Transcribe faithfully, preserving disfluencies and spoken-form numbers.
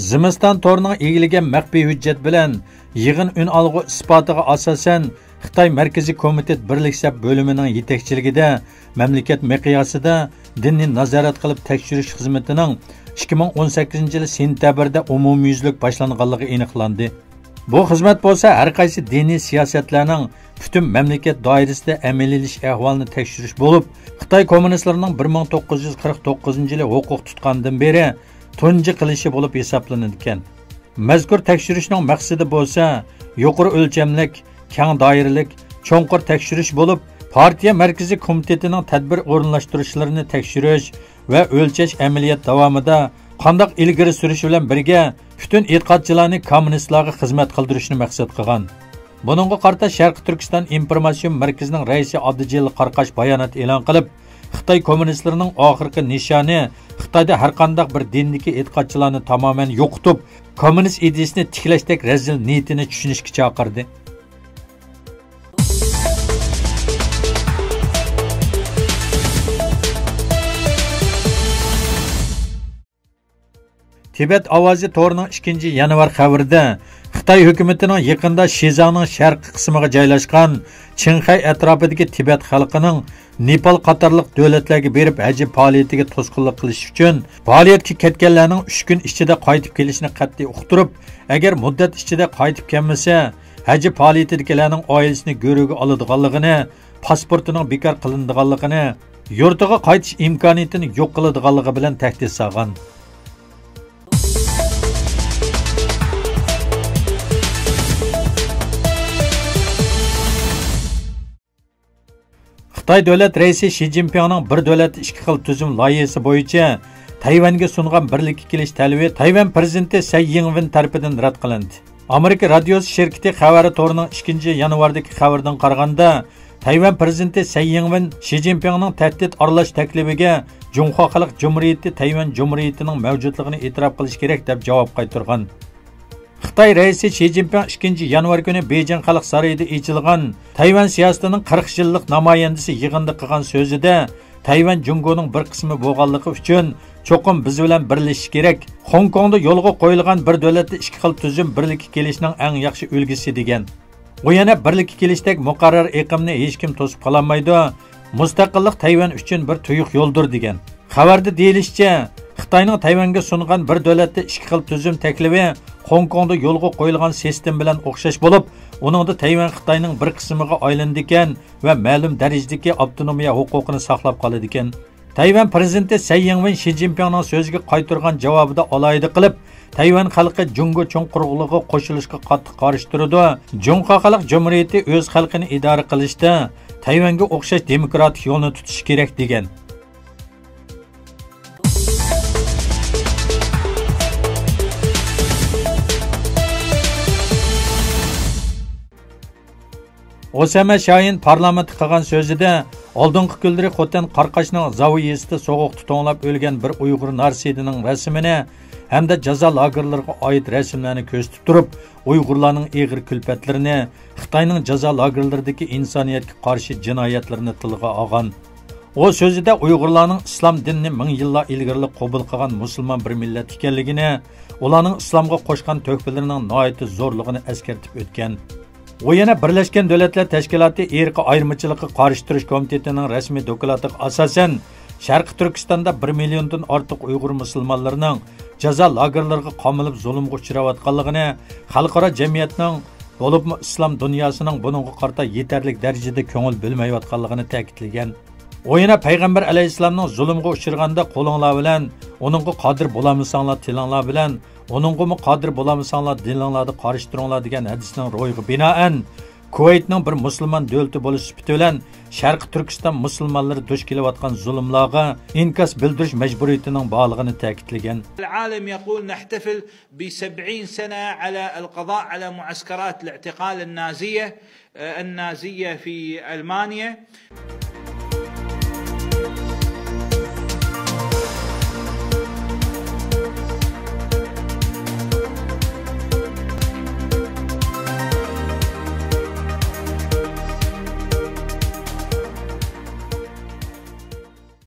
زىمىستان تورىنىڭ ئىگىلىگەن مەخپىي ھۆججەت بىلەن يىغىن ئۈنئالغۇ ئىسپاتىغا ئاساسەن، خىتاي مەركىزىي كومىتېت بىرلىك سەپ بۆلۈمىنىڭ يېتەكچىلىكىدە مەملىكەت مىقياسىدا دىننى نازارەت قىلىپ تەكشۈرۈش خىزمىتىنىڭ ئىككى مىڭ ئون سەككىزىنچى يىلى سېنتەبىردە ئومۇميۈزلۈك باشلانغانلىقى ئېنىقلاندى. بۇ خىزمەت بولسا ھەر قايسى دىنىي سىياسەتلەرنىڭ پۈتۈن مەملىكەت دائىرىسىدە ئەمەلىيلىشىش ئەھۋالىنى تەكشۈرۈش بولۇپ، خىتاي كوممۇنىستلىرىنىڭ بىر مىڭ توققۇز يۈز قىرىق توققۇزىنچى يىلى ھوقۇق تۇتقاندىن بېرى تۇنجى قىلىشى بولۇپ ھېسابلىنىدىكەن. مەزكۇر تەكشۈرۈشنىڭ مەقسىتى بولسا يۇقىرى ئۆلچەملىك، كەڭ دائىرىلىك، چوڭقۇر تەكشۈرۈش بولۇپ، پارتىيە مەركىزىي كومىتېتىنىڭ تەدبىر ئورۇنلاشتۇرۇشلىرىنى تەكشۈرۈش ۋە ئۆلچەش ئەمەلىيەت داۋامىدا قانداق ئىلگىرى سۈرۈشى بىلەن بىرگە، پۈتۈن ئېتىقادچىلارنى كوممۇنىستلارغا خىزمەت قىلدۇرۇشنى مەقسەت قىلغان. بۇنىڭغا قارىتا شەرقىي تۈركىستان ئىنفورماتسىيون مەركىزىنىڭ رەئىسى ئابدۇجېلىل قاراقاش بايانات ئېلان قىلىپ، خىتاي كوممۇنىستلىرىنىڭ ئاخىرقى نىشانى خىتايدا ھەرقانداق بىر دىندىكى ئېتىقادچىلارنى تامامەن يوقىتىپ، كوممۇنىست ئىدىيىسىنى تىكلەشتەك رەزىل نىيىتىنى چۈشىنىشكە چاقىردى. تىبەت ئاۋازى تورىنىڭ ئىككىنچى يانۋار خەۋىرىدە، خىتاي ھۆكۈمىتىنىڭ يېقىندا شىزاڭنىڭ شەرقىي قىسمىغا جايلاشقان چىڭخەي ئەتراپىدىكى تىبەت خەلقىنىڭ نېپال قاتارلىق دۆلەتلەرگە بېرىپ ھەج پائالىيىتىگە توسقۇنلۇق قىلىش ئۈچۈن، پائالىيەتكە كەتكەنلەرنىڭ ئۈچ كۈن ئىچىدە قايتىپ كېلىشىنى قەتئىي ئۇقتۇرۇپ، ئەگەر مۇددەت ئىچىدە قايتىپ كەلمىسە، ھەج پائالىيىتىدىكىلەرنىڭ ئائىلىسىنى گۆرۈگە ئالىدىغانلىقىنى، پاسپورتىنىڭ بىكار قىلىنىدىغانلىقىنى، يۇرتىغا قايتىش ئىمكانىيىتىنى يوق قىلىدىغانلىقى بىلەن تەھدىت سالغان. خىتاي دۆلەت رەئىسى شى جىنپىڭنىڭ بىر دۆلەت ئىككى خىل تۈزۈم لايىھىسى بويىچە تەيۋەنگە سۇنغان بىرلىككە كېلىش تەلىپى تەيۋەن پىرېزىدېنتى سەي يىڭۋېن تەرىپىدىن رەت قىلىندى. ئامېرىكا رادىيوسى شىركىتى خەۋەر تورىنىڭ ئىككىنچى يانۋاردىكى خەۋىرىدىن قارىغاندا، تەيۋەن پىرېزىدېنتى سەي يىڭۋېن شى جىنپىڭنىڭ تەھدىت ئارىلاش تەكلىپىگە جۇڭخۇا خەلق جۇمھۇرىيىتى تەيۋەن جۇمھۇرىيىتىنىڭ مەۋجۇتلۇقىنى ئېتىراپ قىلىش كېرەك، دەپ جاۋاب قايتۇرغان. خىتاي رەئىسى شى جىنپىڭ ئىككىنچى يانۋار كۈنى بېيجىڭ خەلق سارىيىدا ئېچىلغان تەيۋەن سىياسىتىنىڭ قىرىق يىللىق نامايەندىسى يىغىنىدا قىلغان سۆزىدە، تەيۋەن جۇڭگونىڭ بىر قىسمى بولغانلىقى ئۈچۈن چوقۇم بىز بىلەن بىرلىشىشى كېرەك. خوڭكوڭدا يولغا قويۇلغان بىر دۆلەتتە ئىككى خىل تۈزۈم بىرلىككە كېلىشنىڭ ئەڭ ياخشى ئۈلگىسى، دېگەن. ئۇ يەنە بىرلىككە كېلىشتەك مۇقەررەر ئېقىمنى ھېچكىم توسۇپ قالالمايدۇ. مۇستەقىللىق تەيۋەن ئۈچۈن بىر تۇيۇق يولدۇر، دېگەن. خەۋەردە دېيىلىشىچە، خىتاينىڭ تەيۋەنگە سۇنغان بىر دۆلەتتە ئىككى خىل تۈزۈم تەكلىپى خوڭكوڭدا يولغا قويۇلغان سىستېما بىلەن ئوخشاش بولۇپ، ئۇنىڭدا تەيۋەن خىتاينىڭ بىر قىسمىغا ئايلىنىدىكەن ۋە مەلۇم دەرىجىدىكى ئاپتونومىيە ھوقۇقىنى ساقلاپ قالىدىكەن. تەيۋەن پىرېزىدېنتى سەي يىڭۋېن شى جىنپىڭنىڭ سۆزىگە قايتۇرغان جاۋابىدا ئالاھىدە قىلىپ، تەيۋەن خەلقى جۇڭگو چوڭ قۇرۇقلۇقىغا قوشۇلۇشقا قاتتىق قارشى تۇرىدۇ، جۇڭخۇا خەلق جۇمھۇرىيىتى ئۆز خەلقىنى ئىدارە قىلىشتا تەيۋەنگە ئوخشاش دېموكراتىك يولنى تۇتۇشى كېرەك، دېگەن. ئوسامە شاھىن پارلامېنتتا قىلغان سۆزىدە، ئالدىنقى كۈنلىرى خوتەن قاراقاشنىڭ زاۋا يېزىسىدا سوغۇقتا توڭلاپ ئۆلگەن بىر ئۇيغۇر نارسىدىنىڭ رەسىمىنى ھەمدە جازا لاگېرلىرىغا ئائىت رەسىملەرنى كۆرسىتىپ تۇرۇپ، ئۇيغۇرلارنىڭ ئېغىر كۈلپەتلىرىنى، خىتاينىڭ جازا لاگېرلىرىدىكى ئىنسانىيەتكە قارشى جىنايەتلىرىنى تىلغا ئالغان. ئۇ سۆزىدە ئۇيغۇرلارنىڭ ئىسلام دىنىنى مىڭ يىللار ئىلگىرىلا قوبۇل قىلغان مۇسۇلمان بىر مىللەت ئىكەنلىكىنى، ئۇلارنىڭ ئىسلامغا قوشقان تۆھپىلىرىنىڭ ناھايىتى زورلۇقىنى ئەسكەرتىپ ئۆتكەن. ئۇ يەنە بىرلەشكەن دۆلەتلەر تەشكىلاتى ئىرقىي ئايرىمىچىلىققا قارشى تۇرۇش كومىتېتىنىڭ رەسمىي دوكلاتىغا ئاساسەن، شەرقىي تۈركىستاندا بىر مىليوندىن ئارتۇق ئۇيغۇر مۇسۇلمانلىرىنىڭ جازا لاگېرلىرىغا قامىلىپ زۇلۇمغا ئۇچراۋاتقانلىقىنى، خەلقئارا جەمئىيەتنىڭ، بولۇپمۇ ئىسلام دۇنياسىنىڭ بۇنىڭغا قارىتا يېتەرلىك دەرىجىدە كۆڭۈل بۆلمەيۋاتقانلىقىنى تەكىتلىگەن. ئۇ يەنە پەيغەمبەر ئەلەيھىسسالامنىڭ زۇلۇمغا ئۇچرىغاندا قولۇڭلار بىلەن، ئۇنىڭغا قادىر بولالمىساڭلار تىلىڭلار بىلەن، ئۇنىڭغىمۇ قادىر بولالمىساڭلار دىلىڭلاردا قارشى تۇرۇڭلار دېگەن ھەدىسنىڭ روھىغا بىنائەن، كۇۋەيتنىڭ بىر مۇسۇلمان دۆلىتى بولۇش سۈپىتى بىلەن شەرقىي تۈركىستان مۇسۇلمانلىرى دۇچ كېلىۋاتقان زۇلۇملارغا ئىنكاس بىلدۈرۈش مەجبۇرىيىتىنىڭ بارلىقىنى تەكىتلىگەن. العالم يقول نحتفل بسبعين سنة على القضاء على معسكرات الاعتقال النازية، آه، النازية في ألمانيا.